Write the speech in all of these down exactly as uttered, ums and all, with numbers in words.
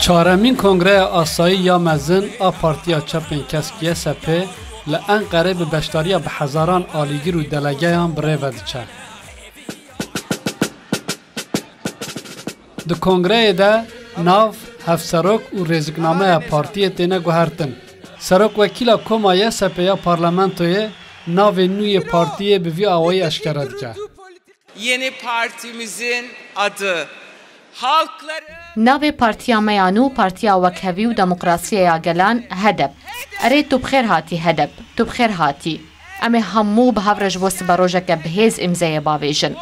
Çaremîn Kongreya Asayî ya Mezin a Partiya Çepên Kesk Y S P li Enqerê bi beşdariya bi hezaran alîgir û delegeyan bi rê ve diçe. Di kongreyê de nav, hevserok û rêziknameya partiyê têne guhertin. Serokwekîla Koma Y S P ya Parlamentoyê navê nû yê partiyê bi vî awayî eşkere dike. Yeni partimizin adı halkların Navê partiya me ya nû Partiya Wekhevî û Demokrasiyê ya Gelan, HEDEP. Erê, tu bi xêr hatî HEDEP, tu bi xêr hatî. Em ê hemû bi hev re ji bo siberojeke bihêz îmzeyê bavêjin.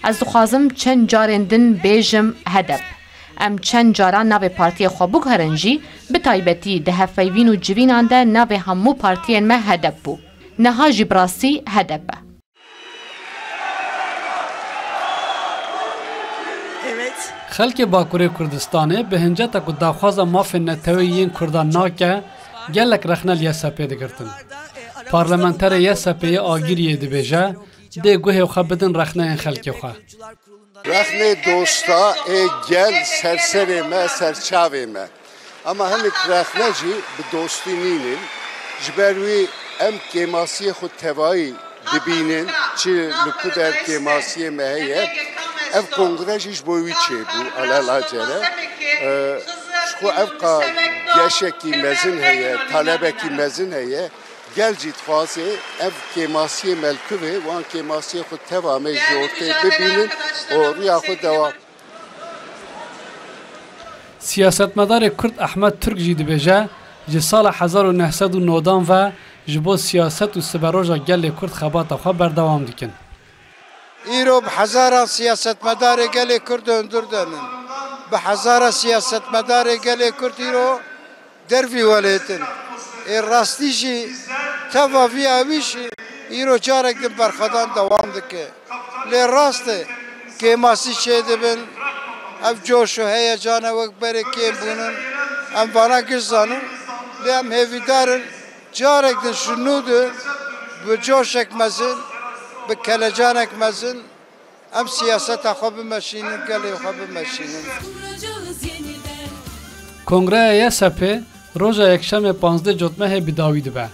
Ez dixwazim çend carên din bêjim HEDEP. Em çend caran navê partiyê xwe biguherin jî, bi taybetî di hevpeyvîn û civînan de navê hemû partiyên me HEDEP bû. Niha jî bi rastî HEDEP e. Evet. Xelkê Bakurê Kurdistanê bi hinceta ku daxwaza mafên neteweyî yên Kurdan nake, gelek rexne li Y S P digirtin. Parlamenterê Y S P'ê yê Agiriyê dibêje, dê guhê xwe bidin rexneyên xelkê xwe. Rexnê dosta ê gel ser serê me, ser çavê me. Ama hinek rexne jî bi dostî nînin. Ji ber wî em kêmasiyê xwe tevayî dibînin. Çi li ku der kêmasiyê me heye. Ev kongre jî ji bo wî çêbû, alelacele. Ee, ji xwe ev qa geşekî mezin heye, talebekî mezin heye. Gel jî dixwaze ev kêmasiyê me li ku ve, wan kêmasiyê xwe teva me ji ortê bibînin û rûya xwe dewa. Siyasetmedarê Kurd Ehmed Turk jî dibêje, ji sala hezar û neh sed û nodan ve ji bo siyaset û siberoja gelê Kurd xebata xwe berdewam dikin. Îro bi hezaran siyasetmedarê gelê Kurd hundir denin. Bi hezara siyasetmedarê gelê Kurd îro dervî welêtin. Ê rastî jî teva vî awî jî îro carek din berxwedan dewam dike. Lê rast e, kêmasî çêdibin, ev coş û heyecane wek berê kêm bûnin, em vana giş zanin. Lê em hêvîdar in, carek din ji nû de bi coşek mezin, bi kelecanek mezin, em siyaseta xwe bimeşînin, gelê xwe bimeşînin. Kongreya Y S P roja Yekşemê panzdeh Cotmehê bi dawî dibe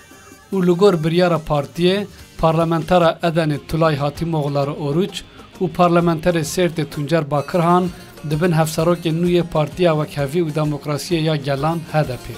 û li gor biryara partiyê, parlamentera Edenê Tulay Hatîmoğulları Oruç û parlamenterê Sêrtê Tuncer Bakirhan dibin hevserokên nû yê Partiya Wekhevî û Demokrasiyê ya Gelan, HEDEP'ê.